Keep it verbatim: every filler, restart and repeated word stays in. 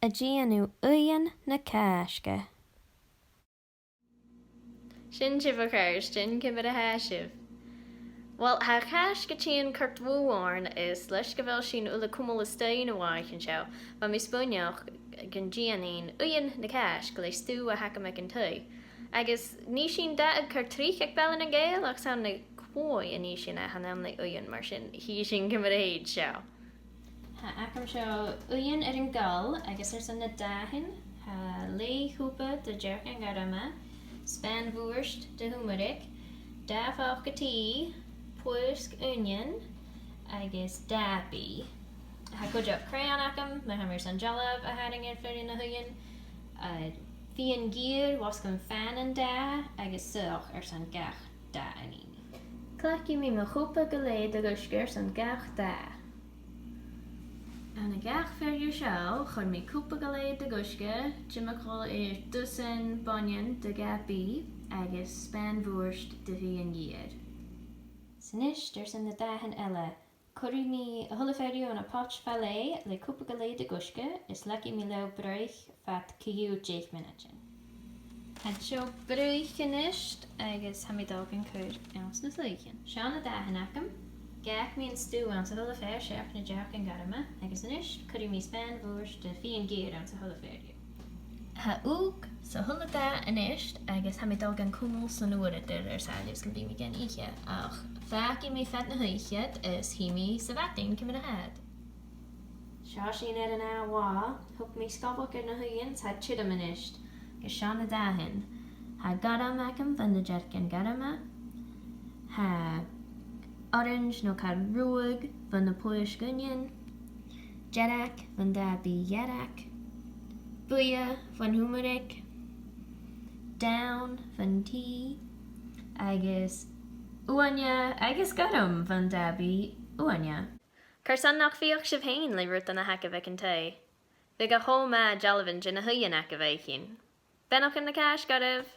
a' dèanamh uighean na Càisge. Sin sibh, a chàirdean, ciamar a tha sibh? Uill, tha a' Chàisg a' tighinn ceart bhuam oirnn, is leis gu bheil sinn uile a' cumail a-staigh an-diugh an seo, bha mi a' smaoineachadh gun dèanainn uighean na Càisge le stew a th' agam aig an taigh. Agus nì sinn dath aig ceithir tric aig Beile nan Gàidheal, ach 's ann le clobha a nì sinn e, chan ann le uighean, mar sin chì sinn ciamar a thèid seo. Tha agam seo uighean air an goil agus airson na dathan, tha leth-chupa de dhearcan gorma, spàin-bhùird de thurmeric, dà phoca tì, plaosg uinnein agus dà bìdh. Tha cuideachd crayon agam, ma tha mi airson dealbh a tharraing air feadh na h-uighean, uh, fìon geur, losgann fànn an dath agus soitheach airson gach dath a nì mi. Cleachdaidh mi mo chupa gu leth de dh'uisge airson gach dath. Ann an gach fear dhiubh seo, chuir mi cupa gu leth de dh'uisge, timcheall air dusan boinnean de dhà bìdh agus spàin-bhùird de dh'fhìon geur. 'S a-nis, airson na dathan eile, cuiridh mi a h-uile fear dhiubh ann am poit fa leth le cupa gu leth de dh'uisge is leigidh mi leotha bruich fad co-dhiù deich mionaidean. Tha seo bruich a-nis agus tha mi a' dol gan cur anns na sluicean. Seo na dathan agam. Dh'fhàg mi an stew anns a h-uile fear seach na dearcan gorma, agus a-nis cuiridh mi spàin-bhùird de dh'fhìon geur anns a h-uile fear dhiubh. Tha ugh sa h-uile dath a-nis agus tha mi a' dol gan cumail san fhuaradair air sàillibh 's gum bi mi gan ithe, ach fàgaidh mi fad na h-oidhche iad is chì mi sa mhadainn ciamar a tha iad. Seo sinn air an ath là. Thug mi sgoilear na h-uighean, tha iad tioram a-nis. Agus seo na dathan. Tha gorm agam bhon na dearcan gorma. Tha orains no car ruadh bhon na plaosg uinnein. Dearg bhon dà bìdh dhearg. Buidhe bhon thurmeric. Donn bhon tì. Agus uaine agus gorm bhon dà bìdh uaine. Carson nach fheuch sibh fhèin le rudan a th' agaibh aig an taigh? Bhiodh e cho math dealbhan de na h-uighean agaibh fhaicinn. Beannachd na Càisge oirbh!